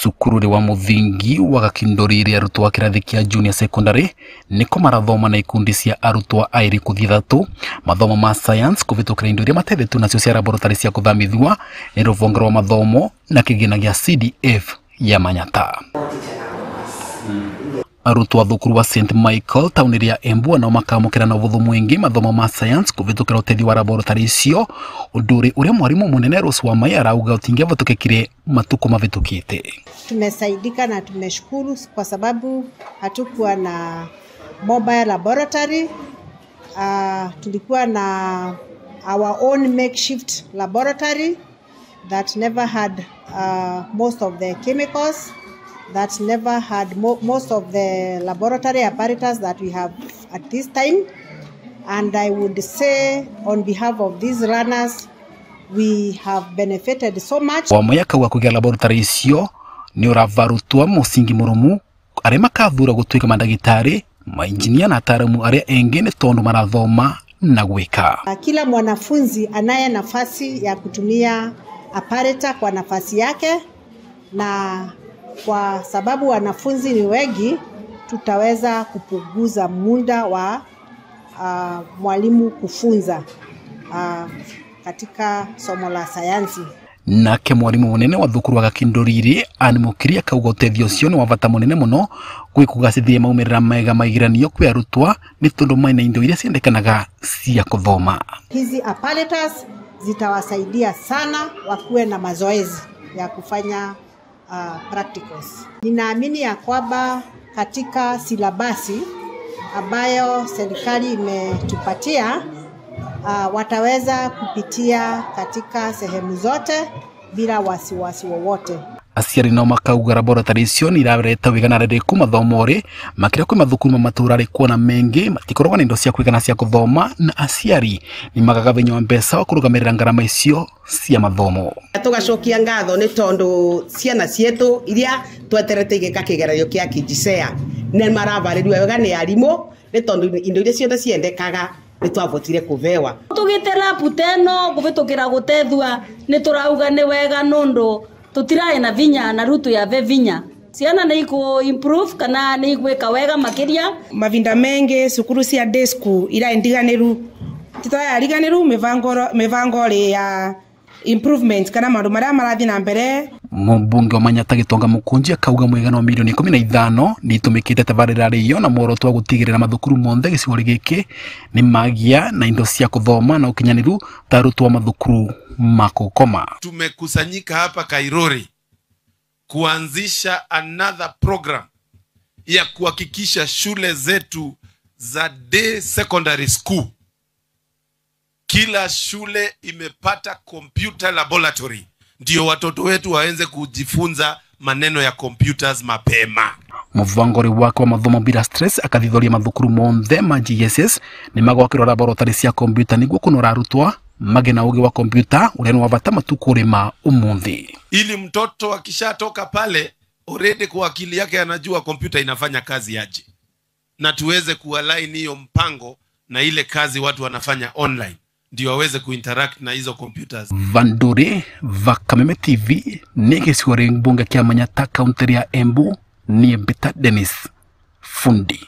Cukuru wa muthingi wa Gakindoriri arutwo a kĩrathi kĩa junior secondary nĩko marathoma na ikundi cia arutwo aĩrĩ kũthiĩ ithatũ mathomo ma science kũvĩtũkĩra indo iria matethetwo nacio cia laboratory cia kũthamithua nĩ rũhonge rwa mathomo na kĩgĩna gĩa CDF ya Manyata. Arutwo a thukuru wa St Michael taũni ya Embu nao makamũkĩra na ũhũthũ mwingĩ mathomo ma science kũvĩtũkĩra ũteithio wa laboratory icio, ũndũ ũrĩa mwarimu mũnene Rose Wamai arauga ũtingĩavĩtũkĩkire matukũ mavĩtũkĩte. Tumesaidika na tumeshukuru kwa sababu hatukuwa na mobile laboratory. Tulikuwa na our own makeshift laboratory that never had most of the chemicals, that never had most of the laboratory apparatus that we have at this time. And I would say on behalf of these learners, we have benefited so much. Wamai akauga kũgĩa laboratory icio nĩ ũravarutwa mũcingi mũrũmu arĩa makathura gũtuĩka mandagĩtarĩ, mainjinia na ataaramu arĩa engĩ nĩ tondũ marathoma na gwĩka. Kila mwanafunzi anaye nafasi ya kutumia apareta kwa nafasi yake, na kwa sababu wanafunzi ni wengi, tutaweza kupunguza muda wa mwalimu kufunza katika somo la sayansi. Nake mwarimu munene wa thukuru wa Gakindoriri Anne Mukiri akauga ũteithio ũcio nĩ wa bata mũnene mũno gwĩ kũgacĩrithia maumĩrĩra mega ma igeranio kwĩ arutwa nĩ tondũ mena indo iria ciendekanaga cia kũthoma. Hizi apparatus zitawasaidia sana wakuwe na mazoezi ya kufanya practicals. Ninaamini ya kwamba katika silabasi ambayo serikali imetupatia, wataweza kupitia katika sehemu zote bila wasiwasi wowote. Aciari nao makauga laboratory icio nĩ irareta wĩigananĩrĩku mathomo-rĩ makĩria kwĩ mathukuru ma matũra rĩ kuona mengĩ matikoragwo na indo cia kũigana cia kũthoma na aciari nĩ magaga vinya wa mbeca wa kũrũgamĩrĩra ngarama icio cia mathomo. Tũgacokia ngatho nĩ tondũ ciana cietu iria tweterete igĩka kĩgeranio kĩa KJSEA nĩ marabarĩrio wega nĩ arimũ nĩ tondũ indo iria ciothe ciendekaga nĩ twavotire kũvewa. Tũgĩte rapu teno kũvĩtũkĩra gũtethua nĩ tũrauga nĩ wega nũndũ tutirae na vinya na rutu ya ve vinya ciana nĩ iku improve kana nĩ igwĩka wega makĩria. Mavinda menge cukuru cia day school ira ndiganiru titayariganiru mivango ya improvement kana maundu maria marathi na mbere. Mũmbunge wa Manyata Gitonga Mukunji akauga mũigana wa milioni 15 nĩ itũmĩkĩte tabarĩra ĩyo na muoroto wa gũtigĩrĩra mathukuru monthe gĩcigo gĩkĩ nĩ magĩa na indo cia kũthoma na ũkinyanĩru ta arutwo a mathukuru ma kũkoma. Tumekusanyika hapa Kairori kuanzisha another program ya kuhakikisha shule zetu za day secondary school, kila shule imepata computer laboratory, ndio watoto wetu waenze kujifunza maneno ya computers mapema. Mũbangori wake wa mathomo bila stress akathithoria mathukuru monthe ma GSS nĩ magwakĩrwo laboratory cia kompiuta nĩguo kũnora arutwo mage na ũgĩ wa kompiuta ũrĩa nĩ wa bata matukũ ma ũmũthĩ, ili mtoto akishatoka pale already kwa akili yake anajua kompyuta inafanya kazi aje, na tuweze kualign hiyo mpango na ile kazi watu wanafanya online ndio waweze kuinteract na hizo computers. Vandure Vakameme TV nĩ gĩcigo mbunge kĩa Manyata kaunti ya Embu, niĩ Mbita Dennis Fundi.